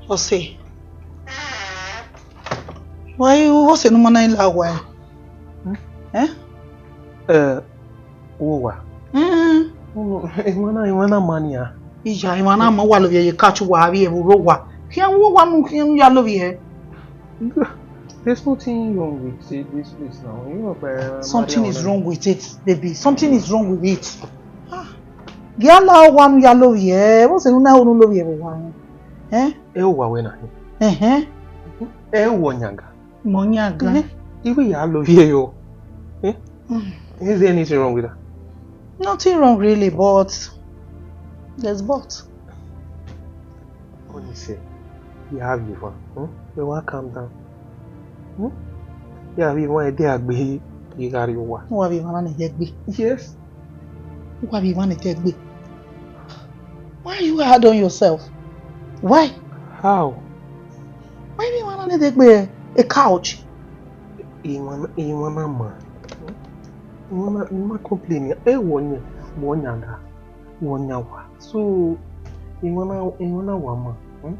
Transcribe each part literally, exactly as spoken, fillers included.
Ọse, wa i ru ọse ne u ma na la owa ẹre? Hmm? Eh? Eh, uwu owa. Hmm. Emwa na, emwa na ma nian. Iya, emwa na ma, wa lovbiẹ ye couch, wa vbiẹ vbe uro owa. Khian uwu owa nu, khian ya lovbiẹ. There's nothing wrong with thi- this place now. You know, uh, Something Maria is Ona. Wrong with it, baby. Something is wrong with it. Ah, gia la owa nu ya lovbiẹ. Vbọse ne u na ho ne u lovbiẹ vbe owa? Eh? Ẹ owa wẹ na. Ẹhẹn. Ẹ owa ọyanga. Mẹ ọyanga. Eh, I wẹ ya lovbiẹ yọ. Eh? Mm. Is there anything wrong with that? Nothing wrong really, but there's but. Honestly, ya vbe emwa, hmm? Ẹ wa calm down. Hmm? Ya vbe emwa, ẹdẹ a gbe ye gha rrie owa. Wa vbe emwa na ne ẹdẹ gbe. Yes. Wa vbe emwa na ne ẹdẹ gbe. Why you hard on yourself? Why? How? Why vbe emwa na ne ẹdẹ gbe a couch? Emwa na, emwa na ma. Emwa na, emwa complain. Ẹ wọ yan, wọ yan da. Wọ yan wa. So, emwa na, emwa na wa ma. Hmm?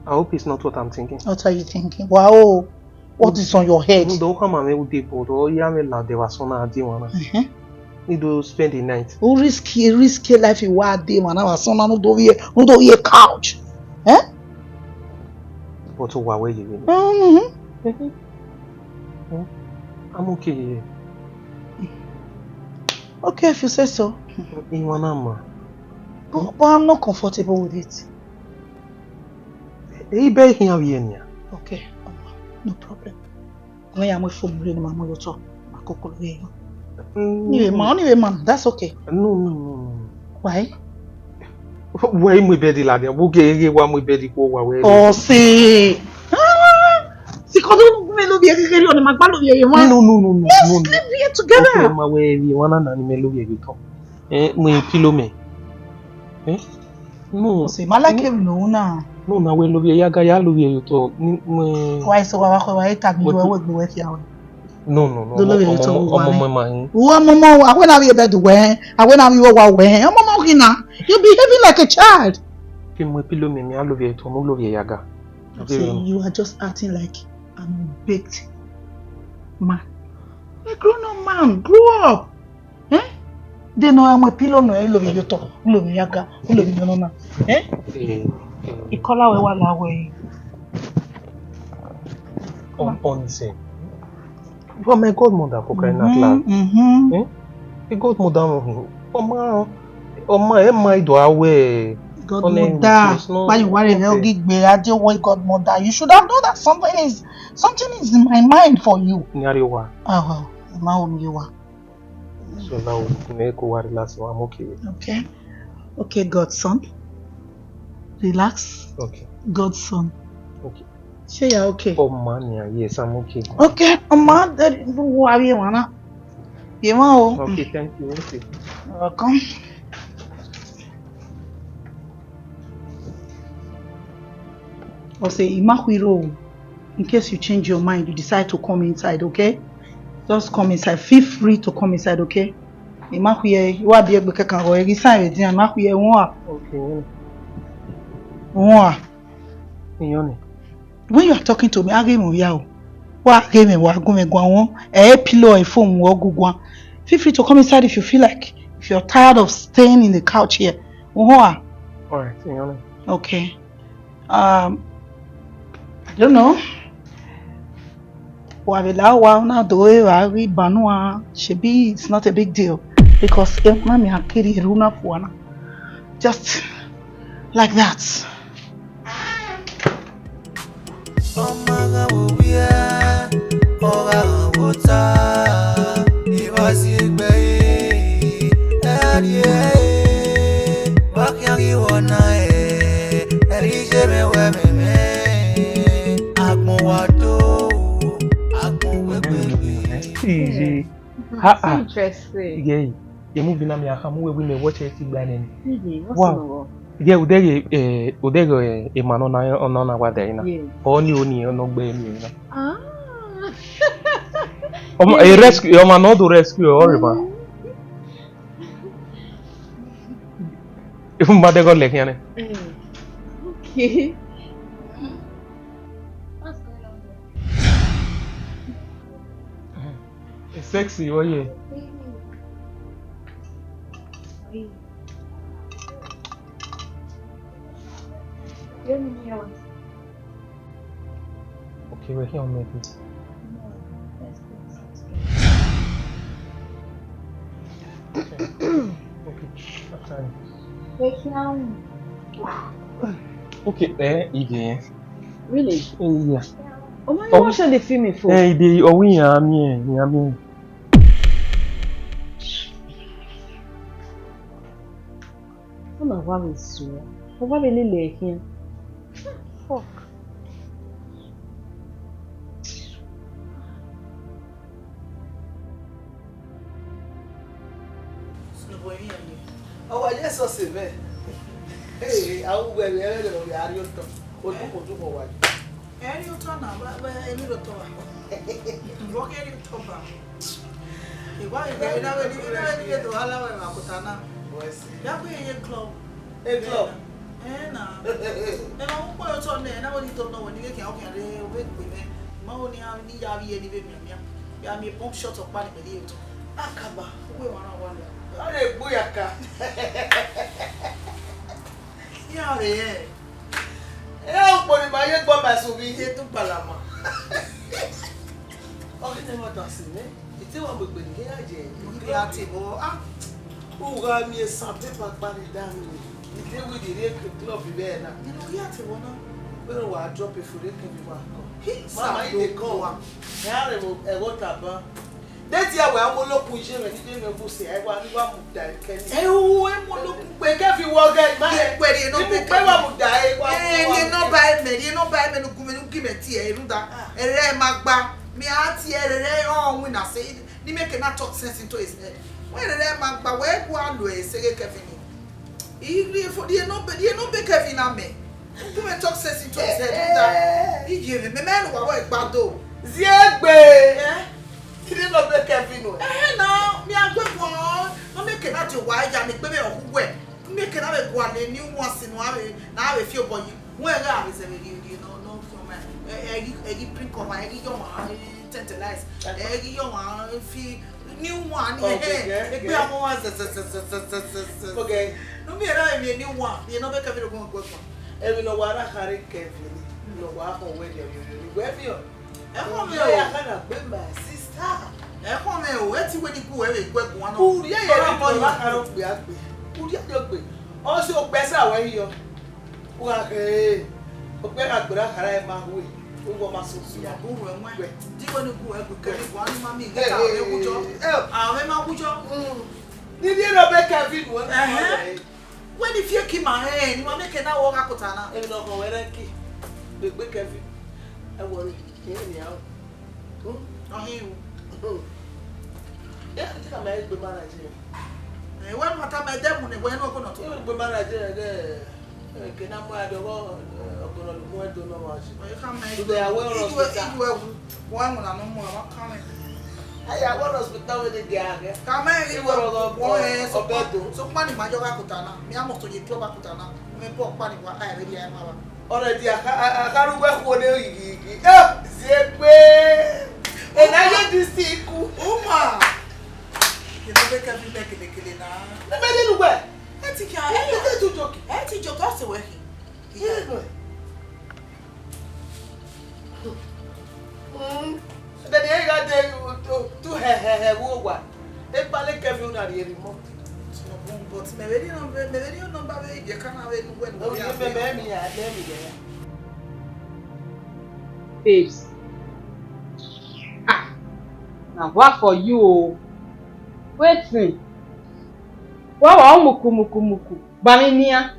I hope it's not what I'm thinking. What are you thinking? Wow, what is on your head? Ndo kha ma mwẹ ude, but ọ ya mwẹ lade vbe asọn na, a die emwa na. Uh-huh. Ni do spend the night. U risk, risk life wa die emwa na vbe asọn na, ne u do vbiẹ, ne u do vbiẹ couch. Eh? But wa wẹ ye vbe. Mm-hmm. Mm-hmm. Hmm? I'm okay here. Okay, if you say so. Emwa na ma. But, but I'm not comfortable with it. Ẹ i bẹ khian vbiẹ nian. Okay, no problem. Wẹ ya mu phone rre ne ma mu ye otọ, ma koko vbe yọ. Mm. Ni vbe ma, ni vbe ma, that's okay. No, no, no, no. Why? Wẹ i mu bed ladian, vbe u ghe ghe wa mu bed khuo wa wẹ. Ọse. Ah, sikọ do gu mwẹ lovbiẹ ghe ghe rriọ ne ma gba lovbiẹ ye emwa. No, no, no, no, no, no. Let's sleep here together. Okay, ma wẹ emwa na na ni mẹ lovbiẹ ye otọ. Eh, mu pillow mẹ. Eh? No. Ọse, ma like him no na. No, na wẹ lovbiẹ ya ga ya lovbiẹ ye otọ. Ni mu. Wa eso wa wa kho wa eta mi wẹ wẹ gbe wẹ fia wẹ. No, no, no. Do lovbiẹ ye otọ wa. Ọmọ ma hin. Wo ọmọ ma, a wẹ na vbiẹ bed wẹ, a wẹ na vbiẹ owa wẹ. Ọmọ ma hin na. You behaving like a child. Fi mu pillow mẹ, mẹ a lovbiẹ ye otọ, mu lovbiẹ ya ga. Okay, you are just acting like an unbaked man. A grown up man, grow up. Eh? De nọ ya mu pillow nọ, u lovbiẹ ye otọ, u lovbiẹ ya ga, u lovbiẹ ye ọnọna. Eh? Eh, eh. Ikọla wẹ wa la wẹ. Hon-, honestly. You are my godmother for crying out loud. Mm-hmm. Eh? A godmother, ọmọ, ọmọ ẹ ma do awẹ. Godmother, why you worry? Okay. Ogigbe, I dey worry godmother. You should have known that something is, something is in my mind for you. Ni a rrie owa. Ah, well, ma o mi owa. So now we can make our relax. I'm okay. Okay. Okay, godson. Relax. Okay. Godson. Okay. Say you're okay. Oh man, yeah, yes, I'm okay. Okay, oh man, that you are here, man. You know. Okay, thank you. Okay. You're welcome. Ọse, I ma khuiro. In case you change your mind, you decide to come inside, okay? Just come inside. Feel free to come inside, okay? I ma khuẹ, I wa biẹ egbe kẹkan, ọ ghi san vbe dian, I ma khuẹ, won a. Okay. Won a. Iyọnni. When you are talking to me, a ghe mwẹ oya o. Wa ghe mwẹ, wa gu mwẹ guan won. Ẹ pillow, ẹ phone, wa gu guan. Feel free to come inside if you feel like. If you're tired of staying in the couch here. Won a. All right, Iyọnni. Okay. Um, I don't know. Wa vbe la owa na do evba ghi ba nuan, shebi it's not a big deal because emwa na miẹn a kiri eru na fua na. Just like that. Ọ ma gha vbe ovbi ẹe, ọ gha gha vbe ota, I wa si egbe ẹre, ẹ a rrie ẹre, wa khian ghi vbọ na ẹre, ẹ i ye mwẹ wẹ mẹ mwẹ, agbọn wa do, agbọn wegbe gbe. Iye. Ha, ha. Interesting. Iye, ye movie na mi a kha mu wẹ wẹ mẹ watch ẹre ti gba nẹ ni. Iye, what's wrong? Wow. Iye, odẹ ghe, eh, odẹ ghe, eh, emwa nọ na, nọ na wa da ẹre na. Yeah. Ọ ni, ọ ni, ọ nọ gbe ni na. Ah. Ọmọ, eh, rescue, ọmọ nọ do rescue, ọ rre ma. Mm. Ma deghẹ ọ lẹ khian nẹ. Mm. Okay. What's going on here? Sexy, what you? Baby. Baby. Let me hear what. Okay, we're here on Monday. No, let's go. Okay, okay, that's fine. We're here on. Okay, eh, Ige. Really? Eh, yeah. Oh my, oh, what should the film for? Eh, Ige, oh, we are me, we are me. Ọ na wa vbe suẹn, ọ wa vbe lele ẹre khian. Fuck. Ọ wa ye sọse mwẹ. Ee, a ru wẹ vbe ẹvbo ne ọ ghi a rrie otọ. Odukhọ, odukhọ wa ye. Ẹ rrie otọ na, vbe, vbe, emwi rre otọ ba. Vbe ọ ghi rrie otọ ba. Eva, eva, ena vbe ni, ena vbe ni vbe do hala wẹ vbe akota na. Ya kpe ye club. E club? Ẹ na. Ẹ ma mu kpo otọ nẹ, ena vbe ni do nọ wẹ ni vbe khian, ọ khian re, ọ vbe gbe mwẹ. Ma ho ni a, ni ya vbiẹ ni vbe mianmian. Ya miẹn pump shot ọkpa ni mẹ rrie otọ. Akaba, uwẹ wa rhan wa la. Ọ rhe gbe ya ka. Ya re. Ẹ, ukpo ni ma ye gbe ma suvbi. Ye tu balama. Ọ ghi ne ẹmwata si nẹ, I te wa mu egbe ne I ya ye. Ibi a te vbọ, ah. U gha miẹn sandpaper kpa ne I da miẹn. I te wẹ I rrie ke club vbe ẹna. Nene ọ ghi a te vbọ na. Vbene wa drop efore kevbe wa kọ. Hi, mama, I de kọ wa. Ẹ a rẹ vbe ẹghẹ ọta ban. De tie wẹ a mu olokun ye mwẹ, ni de mwẹ bu sẹ, ẹ wa, ni wa mudia ẹre kẹ ni. Ẹ o, ẹ mu olokun gbe. Kevin wọ gẹ, ma ye kpẹri, ẹ nọ. Ni mu gbe wa mudia ẹre, wa. Ẹ, wa rhie nọmba ẹmwẹ, rhie nọmba ẹmwẹ ne u gu mwẹ, ne u gu mwẹ tie ẹre rhunmwuda. Ah. Ẹre ma gba, mẹ a tie ẹre, ọ winna sẹ, ni make na talk sense into his head. Wẹ ẹre ma gba, wẹ gu a lo ẹre sẹ ghe Kevin ni. I rhie fo, rhie nọmba, rhie nọmba Kevin na mẹ. Come and talk sense into his head. Iye mẹ, mẹ, mẹ ne uwa wẹ gba do. Ziegbe. Eh? Tide nọ be Kevin o. Eh, na, mi a gbe guan. No make na je wa ya ni gbe me o wẹ. Mi ke na be guan ni once in a while, na be fi obọ yi. Wẹ ga be se be ri ri no, no, no, man. Eh, eh, eh, bring cover, eh, yo ma, eh, tantalize. Eh, yo ma, eh, fi New one, okay, eh, yeah, egbe, yeah. Amọ wa zẹ, zẹ, zẹ. Okay. No, mi era mi new one. Mi no be Kevin ogun gbe fun. Emwi ne ọ wa ra khare Kevin, ne ọ wa khọn wẹ rhiọrhiọrhiọ. Wẹ viọ. Ẹ khọn mwẹ o. Ya khana gbe my sister. Ẹ khọn mwẹ o, ẹ ti wẹ ni gu ẹ vbe gu ẹguan nọ. Urria ye ni ọmọ ya khare okpia gbe. Urria yo gbe. Ọ si okpẹ sa wẹ hiọ. Wa khe, okpia gha gberra khara ẹre ma hue, uwẹ ma so fia. Uwẹ ẹmwẹ. Wẹ. Di wẹ ni gu ẹre gu kẹre gu, a ni ma miẹn ghe ta vbe wujọ. Eh, eh. A vbe ma wujọ. Mm. Ni rhie rre ọbe Kevin wẹ. Ẹhẹn. Wẹ ni fie ki ma hẹn, ni ma miẹn ke na wẹ ọ gha kota na. Emwi ne ọ khọn wẹ rẹn ki, vbe egbe Kevin. Ẹ wọrẹ, kẹ eni a o. Hmm? Ọ hin ru. Hmm. Ya, te ka ma gbe ma Nigeria. Eh, wẹ ma ta ma ẹdẹ mu ne wẹ no ko nọ to. Ẹ gbe ma Nigeria gẹ. Ke na mu a dọghọ, ọgọnọ lukun ẹdo nọ wa si. Ẹ ka mẹ. Today I went hospital. Idu ẹwu, wọ ẹwu na nọ mu, a ma ka mẹ. Aya, I went hospital with the girl. Ka mẹ, idu ẹwu, wọ ẹ, so ọbẹ do. So pa ni ma jọ gha kota na. Mi a must to ye club a kota na. Mi bọ pa ni wa, a rẹ ya ma wa. Already, a ka, a, a ka ru wẹ khuo ne oyighi. Eh, ziegbe. Ena yo di si ku. Uma. Ye no be Kevin be kele kele na. Ne me ni lu wẹ. Ẹ ti kha, ẹ ti, ẹ ti joke. Ẹ ti joke, ọ sẹ wẹ khin. Ẹ nọ. Mm. Then ẹ gha de tu, tu, tu hẹ, hẹ, hẹ, wo wa. E pale Kevin na rhie rimọ. But mẹ vbe rhie nọmba, mẹ vbe rhie nọmba vbe ye ka na vbe nu wẹ nu. Oh, ye mẹ, mẹ mi ya, mẹ mi ya. Babes. Ah, na wa for you o. Wetin? Wa wa muku, muku, muku. Ba mi nian.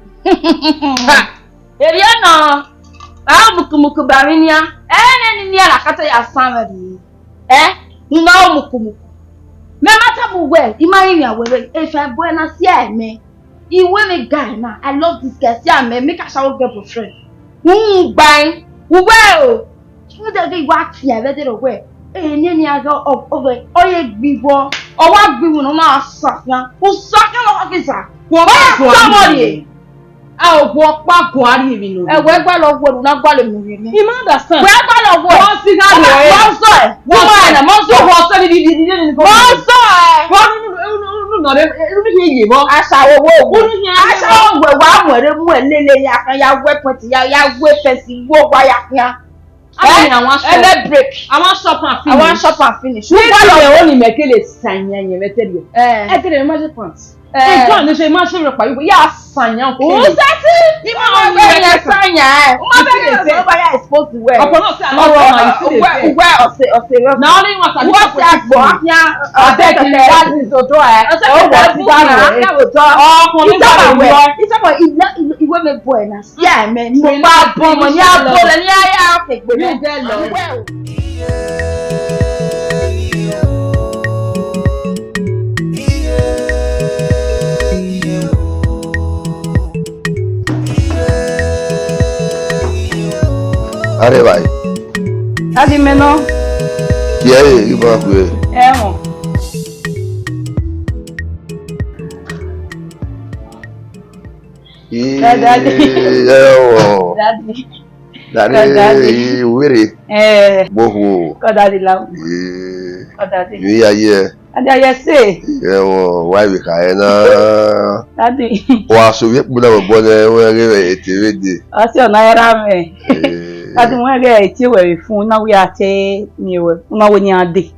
Ha! Erriọ nọ, a mukumuku ba vbe nian. Ẹnẹ ne I nian na kata ya san vbe rre. Ẹ, ne u na mukumuku. Mẹ ma tama uwẹ, I ma rinmwian wẹ vbe, efa ẹbọ na si ẹmẹ. I wẹ mẹ guy na, I love this guy, si amẹ, make I shall get boyfriend. U gbain, uwẹ o. Rhunmwuda ghe I wa tie ẹre vbe ẹdẹrriọ wẹ, eni eni a ghe ọ, ọ, ọ ye gbe iwọ, ọ wa gbe iwọ ne ọ na sa khian. U sa khian ne ọ wa ghi sa. Wa tama rre. A, okhuo ọkpa guan rhie emwi ne u rhie. Ẹwẹ, gualọ wẹ, u na gualọ emwi ne u rhie. I ma understand. Wẹ gualọ wẹ. Wọ́n sì gá lọ ẹ. Wọ́n sọ ẹ. Wọ́n sọ ẹ. Wọ́n sọ ẹ. Wọ́n sọ ẹ. Wọ́n nọ rẹ, unu khin ye vbọ. Ashawo wo wo. Unu khin ye vbọ. Ashawo wẹ wa mu ẹre mu ẹ lele ya kan ya wẹ pẹnti ya, ya wẹ pẹnti wo wa ya khian. Ami na wan shop. Ẹlẹ break. I wan shop and finish. I wan shop and finish. Nígbà yẹn ó ní mẹ kele sanya yẹn mẹ tẹ̀lé. Eh. Ẹ tẹ̀lé ma ṣe pants. Eh. Nǹkan ní ṣe ma ṣe rọpa yìí, yà sanya kele. Ó sẹ́sí. Ní ma wọ́n bẹ̀rẹ̀ yẹn sanya ẹ̀. Ó ma bẹ̀rẹ̀ yẹn sọ bá yà expose the way. Ọ̀pọ̀ náà sí àná ọ̀rọ̀ náà, you see the way. Wẹ́ ọ̀sẹ̀ ọ̀sẹ̀ rẹ̀. Na only one sabi. Wọ́n ti àgbọ̀ yẹn. Abeg, that is the door. Ọ̀sẹ̀ kẹta bí na. Ọkùnrin bá wẹ̀. Ìtọ́wọ̀ ìwé mi bọ̀ ẹ̀ náà. Yeah, man. Mo pa bọ mo ní abo lẹ ní ayé àfẹgbẹ. Mi dẹ lọ. Are bhai. Adi mẹ nọ. Tie ẹre, I ma kue. Ẹwọn. Daddy. Ẹwọn. Daddy. Daddy, Daddy. Uwere. Eh. Bohu. Kọ Daddy la. Eh. Kọ Daddy. Mi ya ye. Daddy, I say. Ẹwọn, wa vbe kha ẹ na. Daddy. Wa so vbe kpuna bọbọ nẹ, wẹ ghe ete vbe de. Ọ si ọna ra mẹ. Eh. Daddy, wẹ ghe ete wẹ vbe fun, na wi a te mi wẹ, na wẹ ni a de.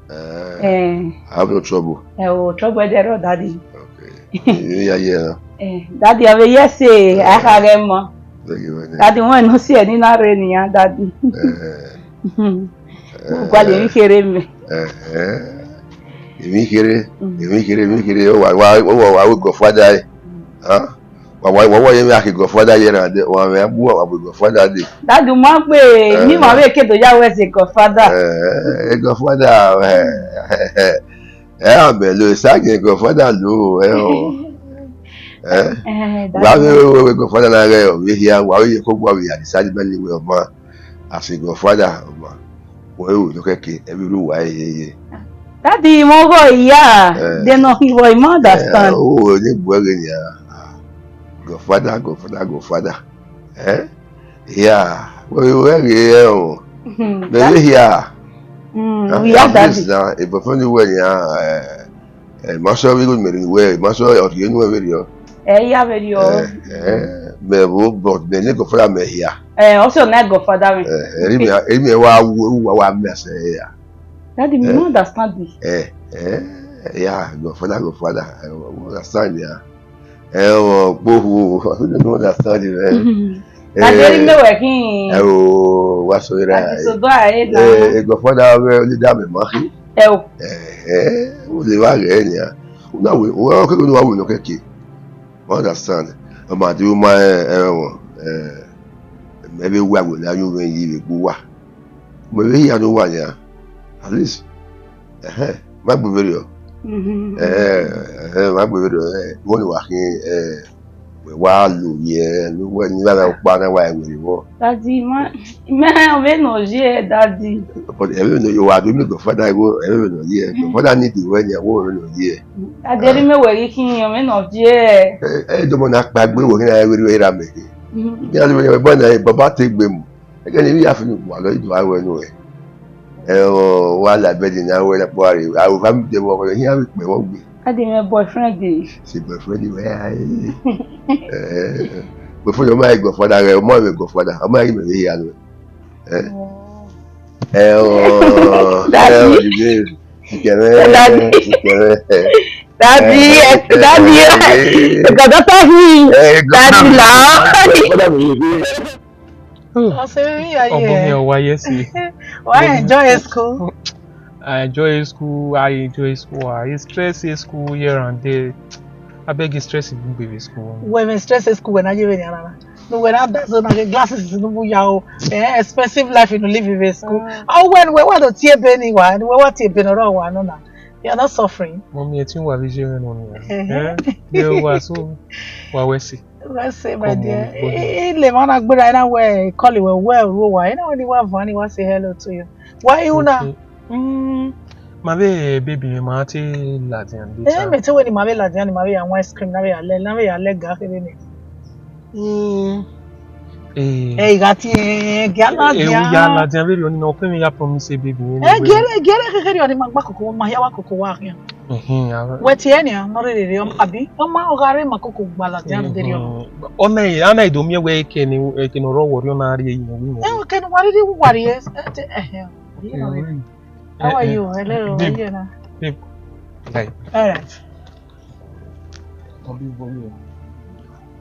Eh. Eh. I have no trouble. Eh, o trouble there, Daddy. Okay. Mi ya ye na. Eh, Daddy, I will yes say, I have a man. Thank you, man. Daddy, wẹ ne ọ si ẹre ne I na rre nian, Daddy. Eh. Gualọ emwi kherhe mẹ. Eh, eh. Emwi kherhe, mm, emwi kherhe, emwi kherhe. Ọ wa, wa, wa, wa, wa, godfather, eh. Mm. Huh? Wa, wa, wa, wa, ye mẹ akhi godfather ye na de, wa mẹ bu wa, wa bu godfather de. Daddy, u ma gbe, eh, ne ima vbe ke do ya wẹ as a godfather. Eh, godfather, eh, eh, eh. Ẹ, a mẹ lo, sa gie godfather lo, ẹ o. Eh? Eh, wa vbe, wẹ, wẹ, wẹ godfather na ghẹ, ọ vbe hia, wa vbe ye koko, wa vbe ya decide bẹni wẹ ọma. As a godfather, ọma. Wẹ ru nọ kẹkẹ, ẹ vbe ru wa ye ye. Daddy, mo go ya, eh, de nọ hi vọ, I ma understand. Eh, o, ne bu ẹghẹ nia. Godfather, godfather, godfather. Eh? Yeah, wẹ, wẹ ghe ẹ o. Hmm, mẹ vbe hia. Hmm, we have that. At least na, a boyfriend wẹ nia, eh, eh, ma sọ vbe igho mẹ rhie wẹ, ma sọ ọ rhie nu vberriọ. Eh, I ya vberriọ. Eh, eh, mẹ vbo, but mẹ ne godfather mẹ hia. Eh, also na godfather mẹ. Eh, eri mẹ, eri mẹ wa wu, wa, wa mẹ sẹ ya. Daddy, me no understand this. Eh, eh, yeah, godfather, godfather. I understand ya. Ẹwọn, kpohu, I don't understand you, man. Daddy, eri mẹ wẹ khin. Ẹ o, wa sọ ira. Daddy, so do I na. Eh, godfather, wẹ, ọ ni da mẹ ma khin. Ẹ o. Eh, eh, o le wa ghẹ nia. Una we, o wa ke no wa we no keke. You understand? Ọ ma di u ma, eh, ẹwọn, eh, mẹ vbe wa we la yo vbe yi vbe gbe uwa. Mẹ vbe hia ne uwa nia. At least, ẹhẹn, ma gbe vberriọ. Mhm. Ẹhẹn, ẹhẹn, ma gbe vberriọ, eh, vbọ ne wa khin, eh, wẹ wa lo ye, ne uwẹ ni vbe ọkpa na wa werriẹ vbọ. Daddy, ma, ma, vbene ọ ye, Daddy. But ẹvbene ọ ye, wa do miẹn godfather igho, ẹvbene ọ ye, godfather need wẹ nia, wo vbene ọ ye. Daddy, eri mẹ wẹ ghi khin, vbene ọ ye. Eh, eh, domo na kpa gbe wo khin na werriẹ ra mẹ khin. Mhm. Ya do mẹ, baba na, baba te gbe mu. Ẹghẹ ne emwi ya finish, wa lọ i do aro ẹnu ẹ. Ẹ, ọ, wa la bed na wẹ na kpọ are, aro family de vbọ, iran vbe kpẹ vbọ gbe. Daddy, my boyfriend dey. Si boyfriend wẹ a, eh. Eh, boyfriend ọma i godfather rẹ, ọma vbe godfather, ọma i mẹ vbe hia nuẹ. Eh. Oh. Ẹ, ọ, Daddy. Ẹ, ọ, you dey, sikẹrẹ, Daddy. Sikẹrẹ. Daddy, eh, eh, Daddy, eh, eh, eh, eh, eh, Daddy, la. Godfather mi, eh, eh. Ọse vbe ya ye. Ọmọ mi ọ wa ye si. Wa enjoy school. I enjoy school, I enjoy school. I stress school here and there. I beg you stress you be school. Wẹ vbe stress school wẹ na ye vbe ni arara. No wẹ na da so na ghe glasses no bu ya o. Eh, expensive life you live in school. Ah. Oh, when we want to tie be ni wa, we want tie be no ro wa no na. You are not suffering. Mommy, etin wa vbe ye mwẹ nọ nia. Eh. Eh? De wa so wa wẹ si. Let's say, my dear, come on, body. I, I, le mana gbera ina we call we well, we wa. Ina we ni wa van ni wa say hello to you. Why you na? Okay. Mm, ma vbe baby me ma te ladian later. Eh, me te we ni ma vbe ladian ni ma vbe ya wan ice cream, na vbe ya le, na vbe ya le ga khere ni. Mm. Eh, ẹ, I gha tie, ẹ, gie a ladian. Eh, u ya ladian vberriọ nii, ọ kemwi ya promise baby mwẹ. Ẹ, gie ẹre, gie ẹre khekherriọ ne ima gba koko, ma hia wa koko wa khian. Ẹhẹn, a. Wẹ tie nian, ne ọ rherhe rre, ọ ma, abi? Ọ ma, ọ gha rre ma koko gba ladian vberriọ. Ẹhẹn. Ọ na, a na do miẹn wẹ eke ne, eke ne ọ rre ọwọrriọ na rrie iyẹn wi. Ẹ, eke ne uwa rhirhi, uwa rrie, ẹ, ẹ, ẹhẹn. How are you? Hello, how are you? Babe. Babe. Hi. All right. Come be for me.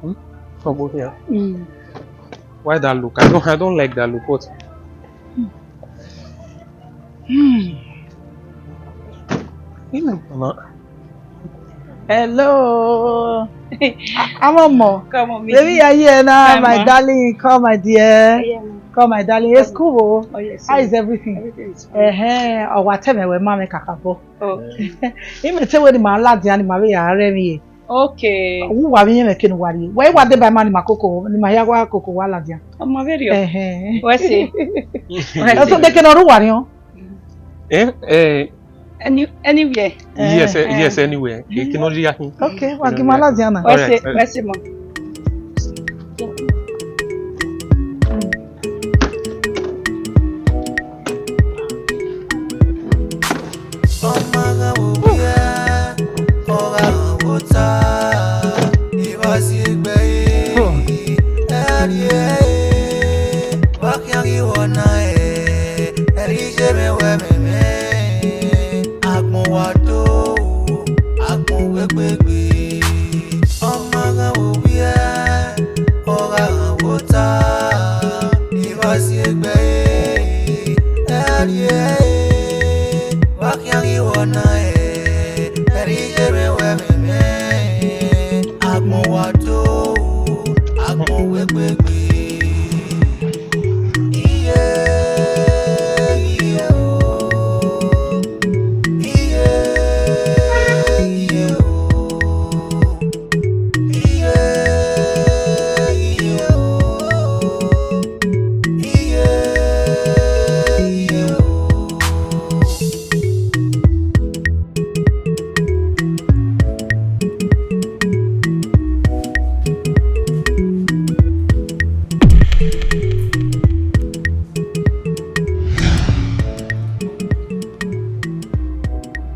Hmm? Come over here. Mm. Why that look? I don't, I don't like that look. What? Hmm. You know, Mama. Hello. I'm Omo. Come on, baby, you are here now, my darling. Come, my dear. Yeah, ma. Come, my darling. It's cool. Oh, yes. How is everything? Everything is fine. Ẹhẹn, ọ wa tẹ mwẹ wẹ ma mwẹ kakabọ. Oh. Imẹ te wẹ ne ima ladian ne ima vbe ya rre emwi ye. Okay. Uwa vbe iyẹn mwẹ ke ne uwa rrie. Wẹ wa deba ima ne ima koko, ne ima hia wa koko wa ladian. Ọmọ vberriọ. Ẹhẹn. Wẹ se. Ẹ so de ke ne ọ rre uwa rriọn. Eh, eh. Any, anywhere. Yes, eh, yes, anywhere. Eke ne ọ ya hin. Okay, wa gi ima ladian na. Wẹ se, all right, wẹ se ma. Ọma gha wo wiẹ, ọ gha wo ta, I wa si egbe ẹre, ẹ rrie ẹre, wa khian ghi wọ na ẹre, ẹ rhie iye mwẹ wẹ mẹ mwẹ, agbọn wa do, agbọn wẹ gbegbe. Ọma gha wo wiẹ, ọ gha gha wo ta, I wa si egbe ẹre, ẹ rrie ẹre, wa khian ghi wọ na ẹre, ẹ rhie iye mwẹ wẹ mẹ mwẹ, agbọn wa do, agbọn wẹ gbegbe. Iye, iye o. Iye, iye o. Iye, iye o. Iye, iye o.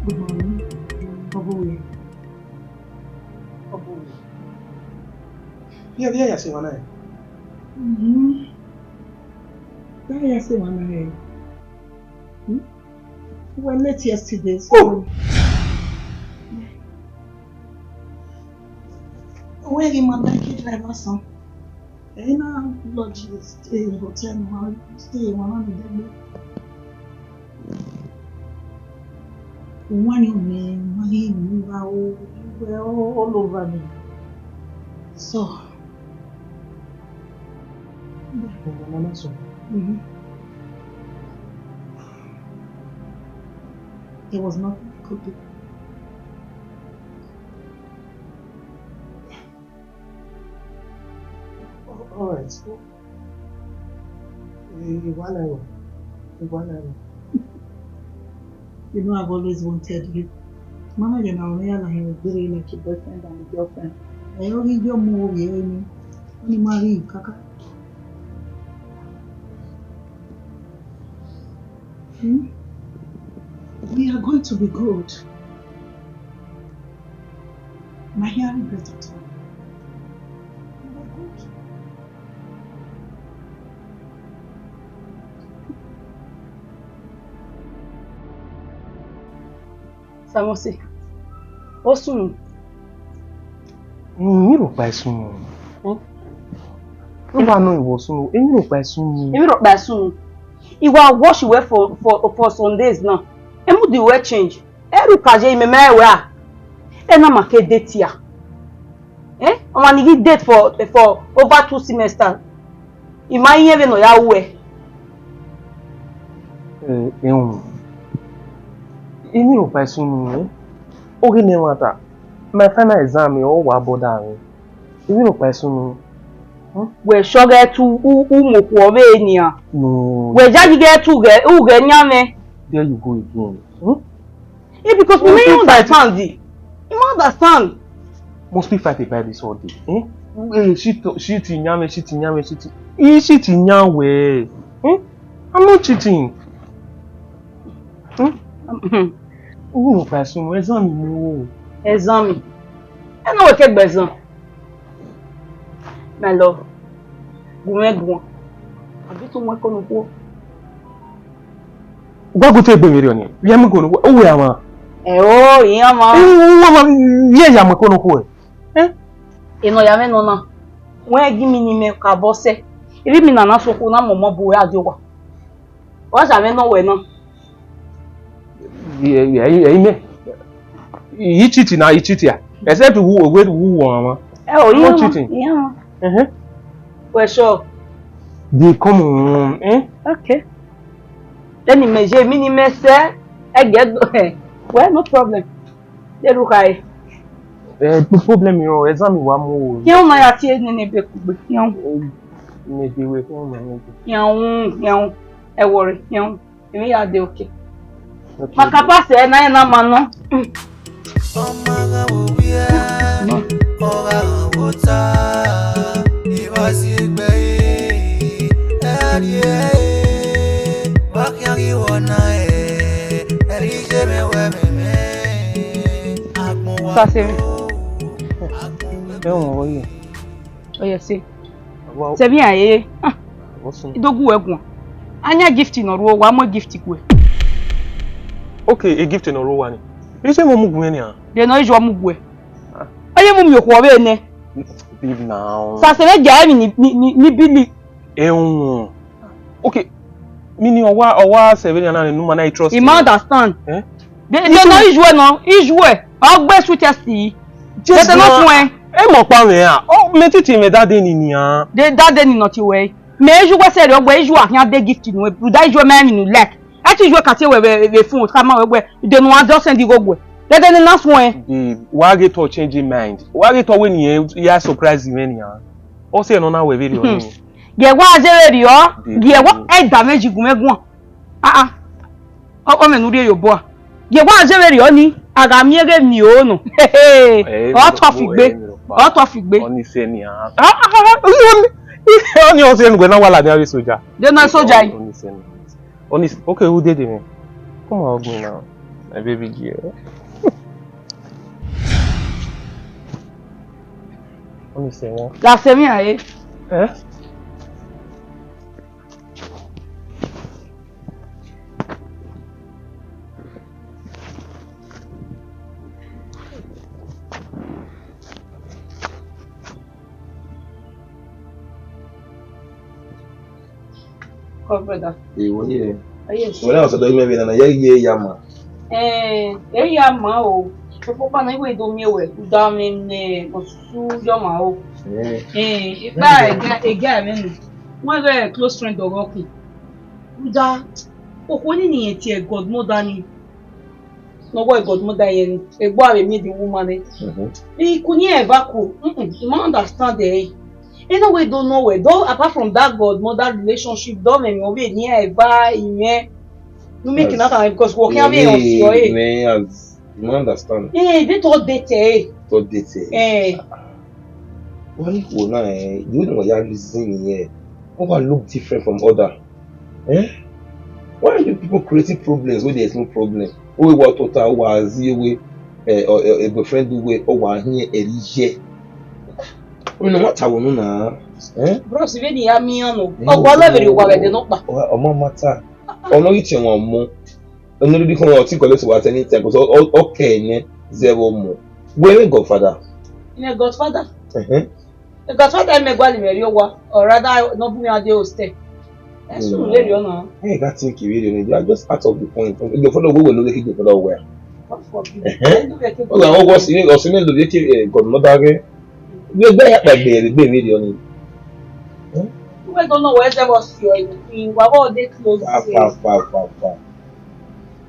Good morning. Ọbọ wẹ? Ọbọ wẹ? Via, via ya se wana ẹre. Mhm. Via ya se wana ẹre. Hmm? We were late yesterday, so. Oh! Wẹ ghi ma like driver sọn. Ẹ i na lodge stay hotel, ma stay, ma na ni dẹgbe. Uwẹ ni mẹ, ma ghi mu ra o, wẹ all over me. So, mm-hmm. There was nothing I could do. All right. Eh, wala wa. Wala wa. You know I've always wanted you. Mama, you know, me and I were very like a boyfriend and a girlfriend. I only your move here, you know. Only marry you, kaka. Hmm? We are going to be good. My hearing better too. Samosi, o sunu? Emwi rhọkpa i sunu. Uwa nọ, ivọ sunu, emwi rhọkpa i sunu. Emwi rhọkpa i sunu. I wa watch wẹ for, for, for some days now. Emudi wẹ change. Ẹrhu ka ye imẹ ma wẹ a, ena ma ke date ya. Eh? Ọmwa ni ghi date for, for over two semesters. I ma iyẹn vbene ọ ya ru ẹe. Eh, ehun. Emwi rhọkpa i sunu, eh? Oghe ne ẹmwata, my final exam, ọ wa bọda mwẹ. Emwi rhọkpa i sunu. Hmm? Wẹ sọ ghẹ tu u, u mu okhuo vbe nian. No. Wẹ yayi ghẹ tu ghẹ, u ghẹ yan mwẹ. There you go again. Hmm? Yeah, because we may understand. You may understand. Must be fight a fight this all day. Eh? Eh, shit, shit, nyame, shit, nyame, shit. He shit, nyame. Eh? I'm not cheating. Hmm? Uwu nọ kpa ẹsun, ẹzan ni mu o. Ẹzan mi. Ẹ na wẹ ke gbe ẹzan. My love. Gu mwẹ guan. Abi tu mwẹ ko nokhuo. Wa gu te gbe vberriọ ni. Vbe mu ko nokhuo. Uwe ama. Ẹ o, iran ma. Uwe ama, vbe ya mwẹ ko nokhuo. Eh? Enọ ya mwẹ nọ na. Wẹ gi mi ni mẹ ka bọ sẹ. Ivbi mi na na sokhu na mọmọ bu wẹ a di owa. Ọ sa mwẹ nọ wẹ na. Ẹi mẹ. I cheat na, I cheat ya. Except who, who, who won ama. Ẹ o, iran ma, cheating. Iran ma. Uh-huh. Wẹ sure. They come on, eh? Okay. Then imagine mi ni mẹ sẹ, ẹgẹ do, well, no problem. Deru khai. Eh, no problem, you know, exam wa mu o. Kian ma ya tie nene be kugbe, kian. Me de we, kian ma, me de. Kian, kian, ẹ worry, kian. Emwi ya de okay. Okay. Ma ka pass ẹ na, ẹ na ma nọ. Ọma gha wo wiẹ, ọ gha wo ta, I wa si egbe ẹre, ẹ rie ẹre, wa khian ghi wọ na ẹre, ẹ i je mẹ wẹ mẹ mẹ, agbọn wa. Sase mi. Ẹ wọn wọ ye. Ọ ye se. Wa- Sẹ vbe iran rere. Ah, What's wrong? I do gu wẹ guan. A yan gift ne ọ rhuo, wa mu gift gue. Okay, a gift ne ọ rhuo wa ni. Iye mwẹ mu gue nian. De ne ọ iye mu gue. Ah. Ọ ye mu miẹn okhuo vbe nẹ. Babe now. Sase vbe gia emwi ni, ni, ni, ni bili. Ẹhun. Okay. Mi ni ọ wa, ọ wa sẹ vbene a na rẹn ne u ma na i trust. I ma understand. Eh? De, de nọ ijuẹ nọ, ijuẹ. Ọ gbe sweetest yi. Just de nọ fun ẹ. E mọ kpa mwẹ a. Ọ, mẹ titi mwẹ dade ni nian. De dade ni nọ tie wẹ. Mẹ ijuẹ sẹ rẹ, ọ gbe ijuẹ a khian de gift nu, da ijuẹ mẹ ni nu like. Ẹ ti ijuẹ ka tie wẹ vbe, vbe phone, ka ma wẹ, wẹ, de nu a do send igho gbe. De de ni na fun ẹ. Babe, wa ghe to change mind. Wa ghe to wẹ ni ya surprise mwẹ nian. Ọ sẹ nọ na wẹ vbe rhie ọnii. Gie wa je vbe rriọ, gie wa ẹdamwẹ ji gu mwẹ guan. Ah ah. Ọ mẹ ne u rhie ye obọ a. Gie wa je vbe rriọ ni, a gha miẹn ghe miẹn o nọ. Ọ tọ fi gbe. Ọ tọ fi gbe. Ọnii sẹ nia. Ọnii ọ sẹ nugbẹ na wa ladian avbe soja. De na soja yi. Ọnii sẹ nia. Ọnii, okay, who dey there? Come on, hug me now. My baby girl. Ọnii sẹ nia. Ya sẹ mi a re. Eh? Come, brother. Hey, what here? Oh, yes. When I was talking about that, I hear ya ma. Eh, eh, ya ma o. Popo pa na iwe do mi we. U da mi ne osusu yo ma o. Eh. Eh, ba ega ega me ni. One very close friend of Rocky. U da, okhuo ni ni tie godmother ni. Ne ọ wẹ godmother yẹn ni, egbe a vbe meet the woman nẹ. Mhm. I could never cool. Mm-mm, I ma understand ẹ. Ẹ na wẹ do nọ wẹ, do apart from that godmother relationship, do mẹ mẹ ọvbe ni eva imẹ. Nu make na kan because wọ khian vbe ọsi ọ ẹ. Man, as you no understand. Eh, they told date ẹ. Told date ẹ. Eh. Why you na eh? You know what you reason here? What look different from other? Eh? Why are you people creating problems where there is no problem? Owe wa tota wa zi owe, eh, or, or a boyfriend do we, or wa here eri ye. We no matter we no na. Eh? Bro, si vbe ni ya mi ano. Eh, ọgua lẹ vbe rhie owa vbe ẹdẹ nọkpa. Ọ ma matter. Ọ no yi tiẹn wan ọmọ. Ọ no rhie khọn ọtẹn collect wa at any time, 'cause ọ, ọ, ọ kẹ nẹ zẹ vbe ọmọ. Wẹ godfather. Ine godfather. Eh. Godfather mẹ gualọ mwẹ rrie owa, or rather, ne ọ bu mwẹ a dee hostel. Ẹ sunu vberriọ na. Hey, that thing kiri you are just out of the point. Godfather we we no dey godfather we. God forbid. Eh? Ẹ no dey godfather. Oga, ogo si, o si me lo dey godmother ge. We gbe ya pa gbe, gbe vberriọ ni. Eh? We don't know where they was your in, wa go dey close. Fa, fa, fa, fa, fa.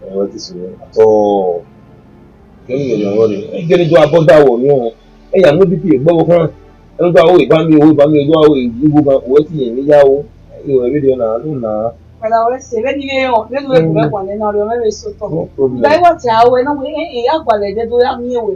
Eh, what is it? At all. Kẹmẹ yẹn ne ọrọ rẹ, ẹgẹrẹ do abọ da wọ nọ. Ẹ ya mu D P egbe ọvbokhan. Ẹ do aro eba mi, o eba mi, do aro igho gan, o ti yẹn mi ya o. Ẹ yo, ẹ vbe rhie na, do na. Padà wẹ sẹ, vbene I vbe rẹn, vbene uwẹ gu mwẹ guan nẹ, ne ọ rhie mwẹ vbe sotọ. No problem. Gba iwẹ ọtẹn aro, ẹ na wẹ, ẹ, ẹ, a gualọ ẹdẹ do ya miẹn wẹ.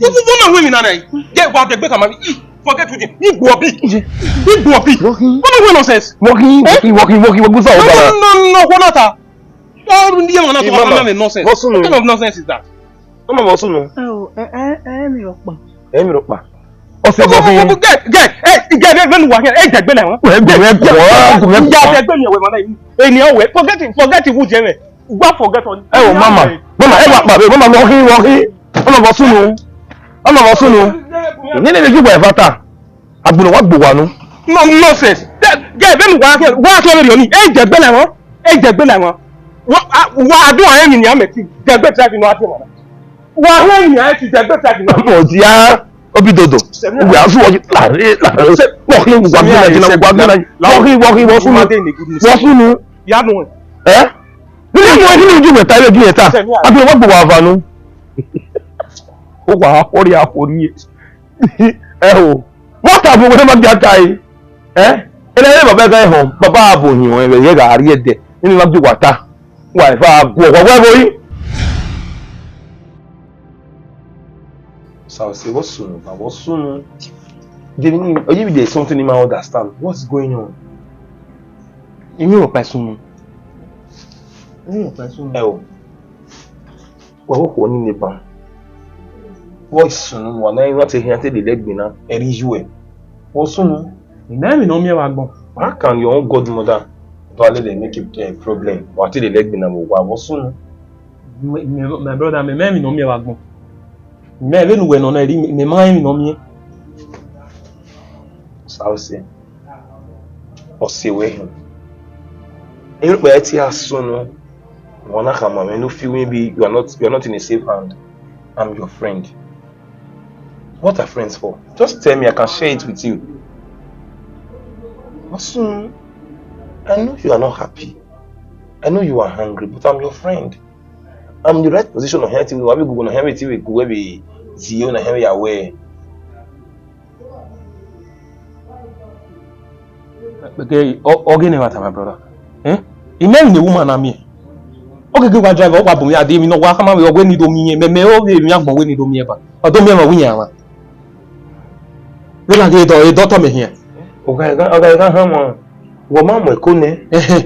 Wọ́n fún fún náà wé mi nana yìí. Jẹ́ ìwà àdẹ̀gbẹ́ kàmá mi. Ih, forget you, Jim. Igbo ọbí. Igbo ọbí. Wọ́n fún nonsense. Wọ́n fún, wọ́n fún, wọ́n fún, wọ́n fún sọ̀rọ̀ No, no, no, no, wọ́n náà ta. Wọ́n ní yẹn wọn náà tó wọ́n fún náà nonsense. What kind of nonsense is that? Ọmọ mọ sunu. Ẹ o, ẹ, ẹ, ẹ mi rọkpa. Ẹ mi rọkpa. Ọsẹ bọ fi. Gẹ, gẹ, ẹ, gẹ, gẹ, vẹnu wa kẹ, ẹ jẹ gbẹ na wọn. Ẹ gbẹ, ẹ gbẹ, ẹ gbẹ. Ya jẹ gbẹ ni ẹwẹ mama. Eni ọwẹ, forget it, forget it, who jẹ mẹ. Gba forget on. Ẹ o, mama, mama, ẹ wa pa be, mama, wọ hin, wọ hin. Ọmọ mọ sunu. Ọmọ mọ sunu. Ni ni ju gba evata. Agbọnọ wa gbo wa nu. No, nonsense. Gẹ, vẹnu wa kẹ, wa kẹ vẹ ni. Ẹ jẹ gbẹ na wọn. Ẹ jẹ gbẹ na wọn. Wa, a, wa do ẹ ni ni amẹ ti. Jẹ gbẹ drive no ati mama. Wa hẹ ni ẹ ti jẹ gbẹ drive no. Mo ti a obi dodo. Uwe asu wọ lare lare. Wọ hin wa gbẹ na jina wa gbẹ na. Wọ hin wọ hin wọ sunu. Wọ sunu. Ya nu. Eh? Ni mo ni ju meta, ju meta. Abi wa gbo wa va nu. O wa ori a ori. Ẹ o. What have we never get guy? Eh? Ele ele baba ga hon. Baba abo hin o, e ga ri ẹdẹ. Ni ma ju wa ta. Wa fa gua wa wa boyi. Sir, say, what's soon? What's soon? There is something in my understand. What's going on? Emi rọ pa sunu. Emi rọ pa sunu. Ẹ o. Wa wo khuo ni ne ban. Wọ sunu, wa na, wa te hian te lele ẹgbin na, ẹ rri yu ẹ. Wọ sunu. Imẹ emwi ne ọ miẹn vbe agbọn. How can your own godmother do a lele make a, a problem? Wa te lele ẹgbin na vbe owa, wọ sunu. My, my, my brother, mẹ, mẹ emwi ne ọ miẹn vbe agbọn. Mẹ vbene uwẹ nọ na, I re, mẹ ma rẹn emwi ne ọ miẹn. Sir, ọ sẹ. Ọ sẹ wẹ hin. Erhukpẹ ẹre te a sunu. Wa na khama mwẹ, no feel maybe you are not, you are not in a safe hand. I'm your friend. What are friends for? Just tell me, I can share it with you. But soon, I know you are not happy. I know you are hungry, but I'm your friend. I'm in the right position of hearing you. Abi gugu na hearing you, gugu be zio na hearing you aware. Kpeke, ọ, ọ ghe ne ẹmwata, my brother. Eh? I mẹ emwi ne woman na miẹn. Ọ gege wa driver, ọ wa bu mwẹ a de emwi ne ọ wa khama vbe ọ wẹ ne I do miẹn, mẹ, mẹ, ọ vbe emwi agbọn wẹ ne I do miẹn ba. Ọ do miẹn vbe ọ wu yan mwa. Vbe na ghe dọ, e dọtọ mẹ hian. Ọga, ọga, ọga, ọga, hama. Wọ ma mu ẹko nẹ. Ẹhẹn.